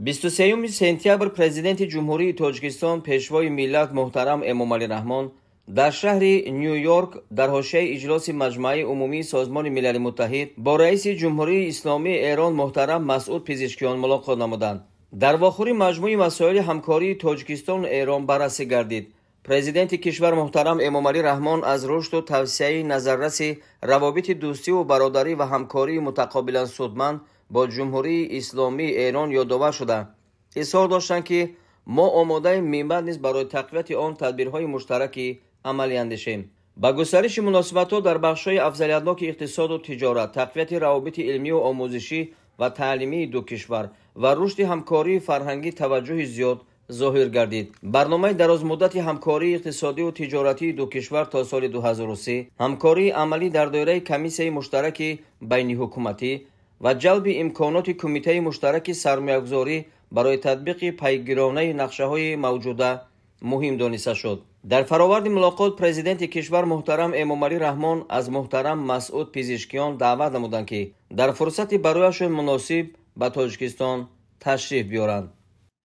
23 сентябр Президенти Ҷумҳурии Тоҷикистон, Пешвои миллат муҳтарам Эмомалӣ Раҳмон дар шаҳри Ню-Йорк дар ҳошияи иҷлоси Маҷмааи Умумии Созмони Милали Муттаҳид бо раиси Ҷумҳурии Исломии Эрон муҳтарам Масъуд Пизишкиён мулоқот намуданд. Дар вохӯрӣ маҷмӯи масоили ҳамкории Тоҷикистону Эрон баррасӣ гардид. Президенти кишвар муҳтарам Эмомалӣ Раҳмон аз рушду тавсеаи назарраси равобити дӯстиву бародарӣ ва ҳамкории мутақобилан судманд бо Ҷумҳурии Исломии Эрон ёдовар шуда, изҳор доштанд, ки мо омодаем минбаъд низ барои тақвияти он тадбирҳои муштараки амалӣ андешем. Ба густариши муносибатҳо дар бахшҳои афзалиятноки иқтисоду тиҷорат, тақвияти равобити илмию омӯзишӣ ва таълимии ду кишвар ва рушди ҳамкории фарҳангӣ таваҷҷӯҳи зиёд зоҳир гардид. Барномаи дарозмуддати ҳамкории иқтисодиву тиҷоратии ду кишвар то соли 2003, ҳамкории амалӣ дар доираи комиссияи муштараки байниҳукуматӣ ва ҷалби имконоти Кумитаи муштараки сармоягузорӣ барои татбиқи пайгиронаи нақшаҳои мавҷуда муҳим дониста шуд. Дар фароварди мулоқот Президенти кишвар муҳтарам Эмомалӣ Раҳмон аз муҳтарам Масъуд Пизишкиён даъват намуданд, ки дар фурсати барояшон муносиб ба Тоҷикистон ташриф биёранд.